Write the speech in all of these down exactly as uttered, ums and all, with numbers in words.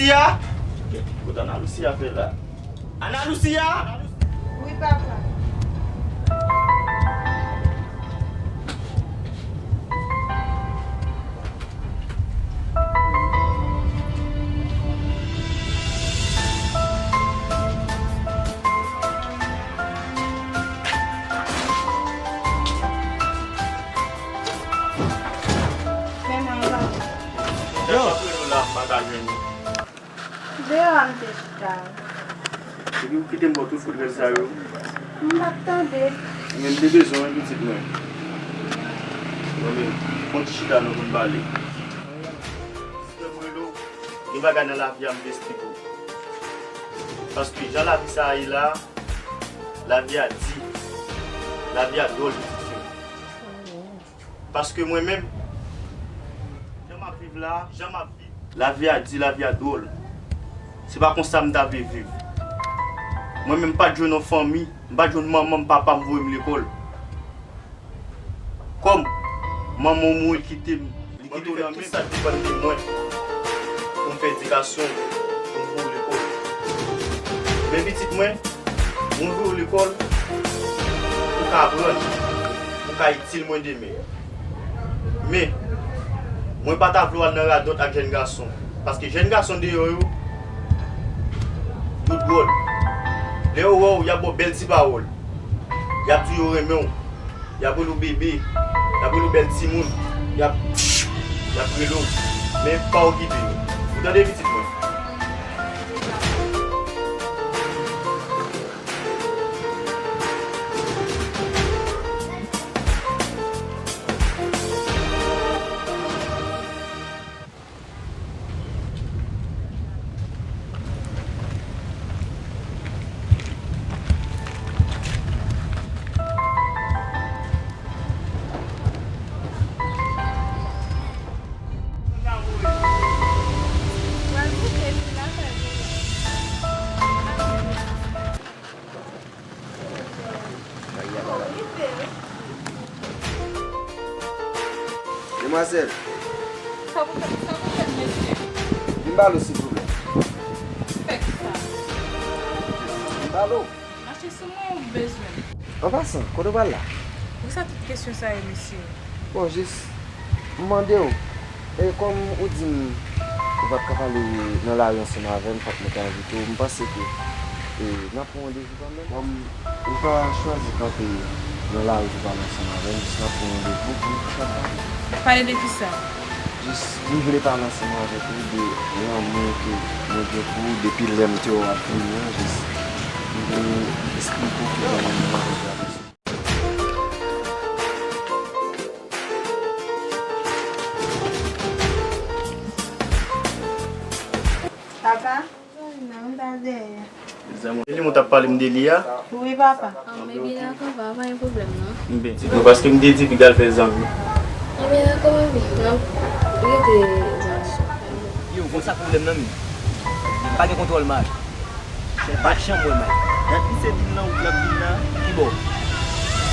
Lucia? Kote Ana Lucia fè la? Ana Lucia? Wi, papa. Yo! Yo! Deyò a m te chita. Epi ou kite m ba w tout kout rèl sa yo. M pa t tande. Men m te bezwen w wi pitit mwen. Bon, men, pran ti chita non pou n pale. Frè m rele w, gen bagay nan lavi a m vle eksplike w. Paske jan lavi sa a ye la, lavi a di, lavi a dwòl pitit fi m. Paske mwen menm, jan m ap viv la, jan m ap viv, lavi a di, lavi a dwòl. Se pa konsa m ta vle viv. Mwen menm, m pa t jwenn yon fanmi, m pa t jwenn manman m, papa m voye m lekòl. Kòm manman w mouri, l kite m, li kite w nan men m. Tout sa k depann de mwen pou m fè edikasyon w, pou m voye w lekòl. Men pitit mwen, mwen voye w lekòl pou w ka aprann, pou w ka itil mwen demen. Men, mwen pa ta vle w al nan radòt ak jèn gason. Paske jèn gason deyò yo, yo dwòl. Lè yo wè w, y ap ba w bèl ti pawòl. Y ap di w yo renmen w. Y ap rele w bebe. Y ap rele w bèl timoun. Y ap, y ap rele w. Men pa okipe yo. Ou tande, pitit mwen? Demwazèl. Sa pou fè, sa pou fè, mesye? Vin ba lo, silvouplè. Fè kisa? Vin ba lo. Mache sou mwen, ou bezwen m? An pasan, kote w pral la? Poukisa tout kesyon sa yo, mesye? Bon, jis, m mande w, e kòm ou di m ou p ap ka pale nan lari ansanm avè m, fòk mwen ta envite w, m panse ke, e, n ap pran randevou kanmenm. Kòm ou pa chwazi kanpe nan lari pou pale ansanm avè m, jis n ap pran randevou pou n ka pale. Pale de kisa? Jis, m vle pale ansanm avèk ou de lanmou ke mwen gen pou ou depi lè m te wè w ap vini an, jis, m vle eksplike w kijan mwen menm avèk ou. Papa, non, m ta dèyè. Mezanmi, se li mwen t ap pale m de li a? Wi, papa. Anben, byen dakò, papa, pa gen pwoblèm, non. Anben, ti tou, paske m te di piga l fè zanmi. Anben, dakò, papi, n ap rete zanmi. Yo, bon, sa pwoblèm nan, men. Pa gen kontwòl, man. Chè, pa janm wè may. Dat misye vin nan wout l ap vin nan. Ki bò?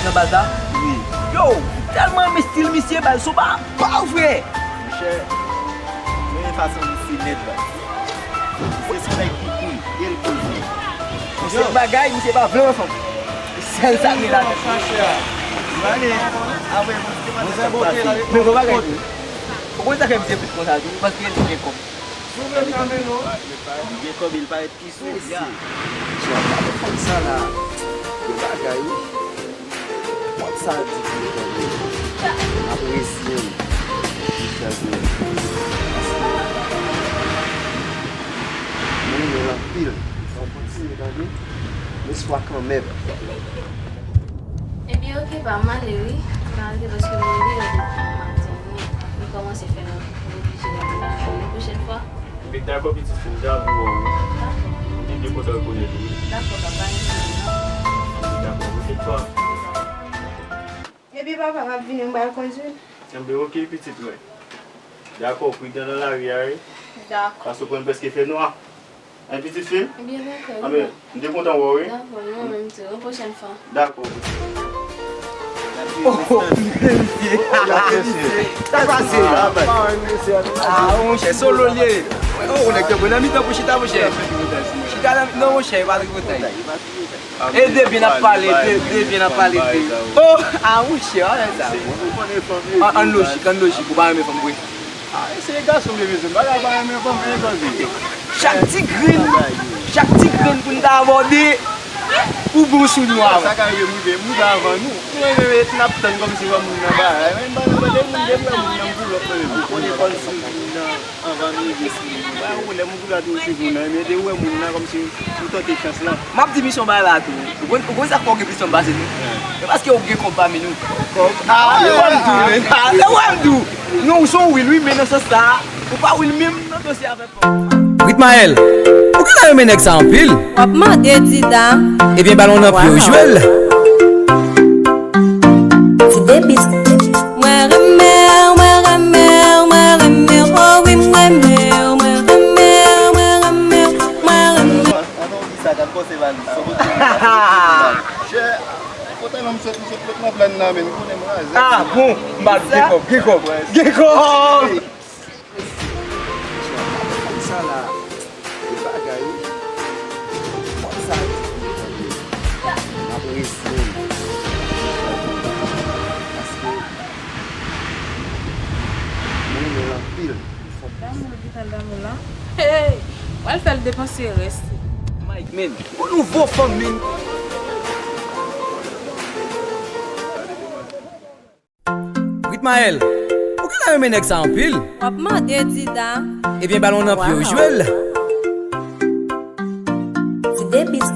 Nan baz la? Wi. Yo, m tèlman renmen stil misye, baz, se pa, pa vre. Monchè, renmen fason misye nèt, baz. Misye se yon nèg ki koul, e l poze. Misye bagay, misye pa vle ansanm. Se sèl sa k gen ladan. Mwen ale, apre, mwen te mande sa k pase. Men bon bagay tou. Ou konn sa fè misye plis konsa tou, paske l gen kòb. Li gen kòb, li parèt Ki sou ya. Tchè, gade fanm sa la. Gen bagay wi. Pòt sa di pou li tande. M ap resi menm. Li fè l pou mwen. Paske mwen renmen l anpil. Fò w kontinye tande. Lespwa kanmenm. Ebyen, oke, pa m ale wi. M ale paske mwen deja depi maten. Mwen kòmanse fè m oblije leve nan jounen pwochèn fwa. Ebyen, dakò, pitit fi m, m te anvi wè w wi. Dakò. M te byen kontan rekonèt ou wi. Dakò, papa, pa gen pwoblèm non. Dakò, oke, twa. Ebyen, papa, m ap vini, m pral kondui. Enben, oke, pitit mwen. Dakò, pridan nan lari a wi. Dakò. Paske w konn prèske fè nwa. Hein, pitit fi m? Ebyen, dakò. Anben, m te kontan wè w wi. Dakò, mwen menm tou. Yon pwochèn fwa. Dakò. Oh, mesye. Sa pase? Ah, monchè, solo l ye. Oh, ou nèg te bon nan mitan pou chita, monchè. Chita nan, non, monchè, e pa tripotay. E de byen n ap pale, de, de byen n ap pale, de. Oh, ah, monchè, wè sa. An, an lojik, an lojik, ou pa renmen fanm vre. Ah, se gason m te bezwen, bagay pa renmen fanm, men koze. Chak ti grenn, chak ti grenn pou n ta abòde, ou bon sou nou avan. Sa ka rive m rive, m rive avan nou. Nou menm, n ap tann kòmsi wè moun nan bagay. Men m pa nan de moun, depi wè moun nan m pull up, mwen menm. Ou konnen fò n sou moun nan. Anvan nou rive sou moun nan. Ba ou lè moun kou la tou sou moun nan, men de ou wè moun nan kòmsi ou tante chans lan. M ap di misyon bay la tou. Ou konn, ou konn sa k fè w gen plis fanm pase nou? E paske ou gen kòb pami nou. Kòb? Ah, se wè m tou, men. Ah, se wè m tou. Non, ou se yon wil, wi, men nan sans sa, ou pa wil menm nan dosye avèk fanm. Ritmael, ou genlè renmen nèg sa anpil. W ap mande Dida. Ebyen, balon nan pye w, jwe l. Ti debis. Mwen renmen w, mwen renmen w, mwen renmen w, oh wi, mwen renmen w, mwen renmen w, mwen renmen w, mwen renmen w. Avan w di sa, gad pòse valiz. Chè, kote non m sot, m sot met nan plèn nan, men m konnen m raze. Ah, bon, m ba l gen kòb, gen kòb, gen kòb. Sa la, e bagay, wi. Fòk sa di pou tande. M ap rezye l. Paske mwen renmen l anpil. Damou l gentan damou la. Hey! W al fè l depanse rès li. Mike, men, yon nouvo fanm, men. Ritmael, ou genlè renmen nèg sa anpil. W ap mande Dida. Ebyen, balon nan pye w, jwe l. Ti debis.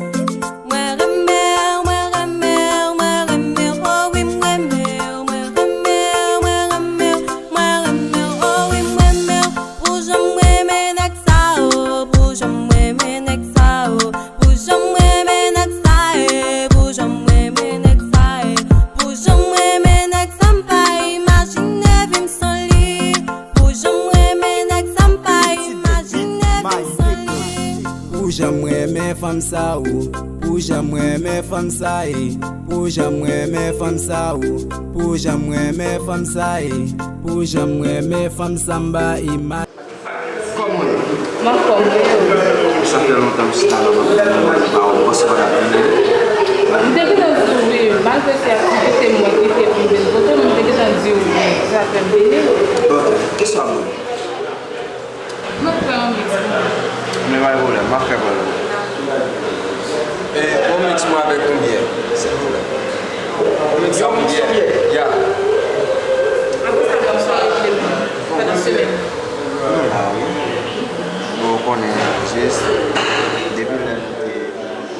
Mwen renmen w, mwen renmen w, mwen renmen w, oh wi, mwen renmen w, mwen renmen w, mwen renmen w, mwen renmen w, oh wi, mwen renmen w. Pou jan m renmen nèg sa, oh, pou jan m renmen nèg sa, oh. Pou jan m renmen nèg sa ye, pou jan m renmen nèg sa ye, pou jan m renmen nèg sa m pa imajine vi m san li. Pou jan m renmen nèg sa m pa imajine vi m san li. Pou jan m renmen fanm sa ou, pou jan m renmen fanm sa ye, pou jan m renmen fanm sa ou, pou jan m renmen fanm sa ye, pou jan m renmen fanm sa m pa imajine. Kòman w ye? M anfòm, wi. Sa fè lontan m chita la, m ap tann ou, m pa wè w. Panse w pa t ap vini? M te gentan di w wi, malgre se aktivite m mwen kite pou m vin kote w, men m te gentan di w wi, sa fè m vini. Ok, kisa w ap bwè? Mwen pran yon mix pou mwen. Men pa gen pwoblèm, m ap fè pou ou. E, yon mix mwen avèk yon byè, silvouplè. Yon mix ak yon byè. Ya. Apre sa, m ap swa regle m pandan semèn. Nou la wi. Bon, ou konnen, jis depi lè nou te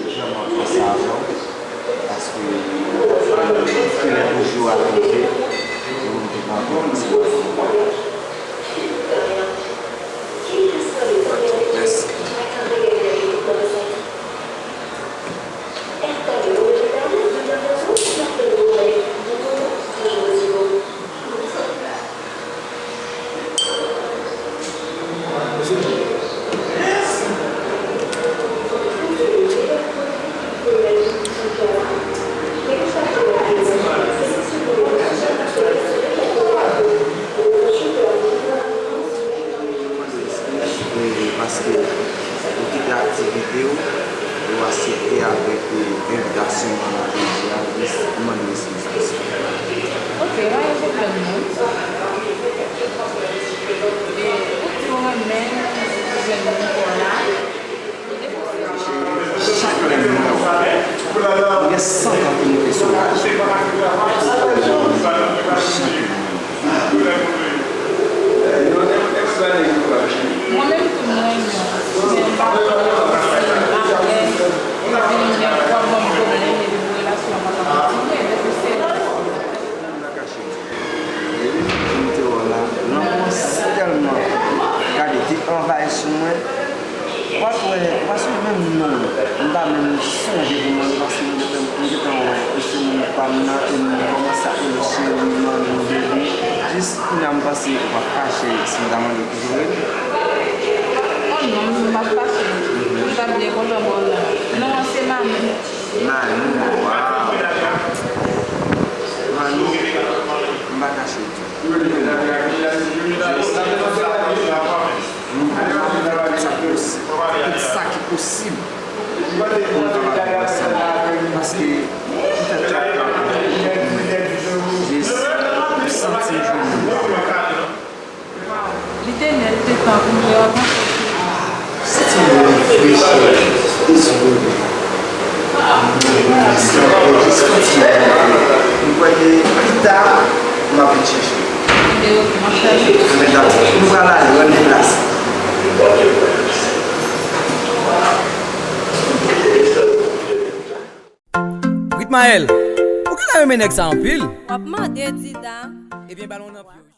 vrèman fè sa avè w, paske kilè pou jou a rive, nou te pran kòmanse. Mèsi. Mande eskiz, e, paske ou kite aktivite w, ou aksepte avèk, e, envitasyon m nan jodi a, jis mande eskiz pou sa. Ok, pa gen pwoblèm non. E, ou di w renmen m, ou jwenn moun pa w la. Chak lè m wè w, m gen san tan ki moute sou laj. Chak lè m wè w, mwen menm tou m renmen w, men m pa konn si apre ou vin gen pwoblèm, pwoblèm epi pou relasyon an pa ka kontinye, depi se Depi m te wè w la, lanmou an tèlman, gade, te anvayi sou mwen. Ou pa t wè, ou pa sonje menm non m, m pa menm sonje pou mwen, paske m gentan, m gentan wè, e se moun pa m nan, e m kòmanse ap rele cheri, manmi, bebe. Jis kounye a m panse ou p ap fache si m ta mande w toujou rele. Oh non, m p ap fache. M t ap byen kontan ba w non. Non an se Manu. Manu, waw. Manu, m pa kache w. Fè tout sa ki posib pou m kapab viv ansanm. Paske m fè tout travay pou mwen. Jis m santi m jwenn yon. Li te nèt, li te tan pou m wè w avanse sou. Santi m reflechi sou. Jis kontinye. M kwè ke pita, m ap vin chèche w. Mwen dakò. Nou pral ale, rann deplase. Ritmael, ou genlè renmen nèg sa anpil. W ap mande, Dida. Ebyen, balon nan.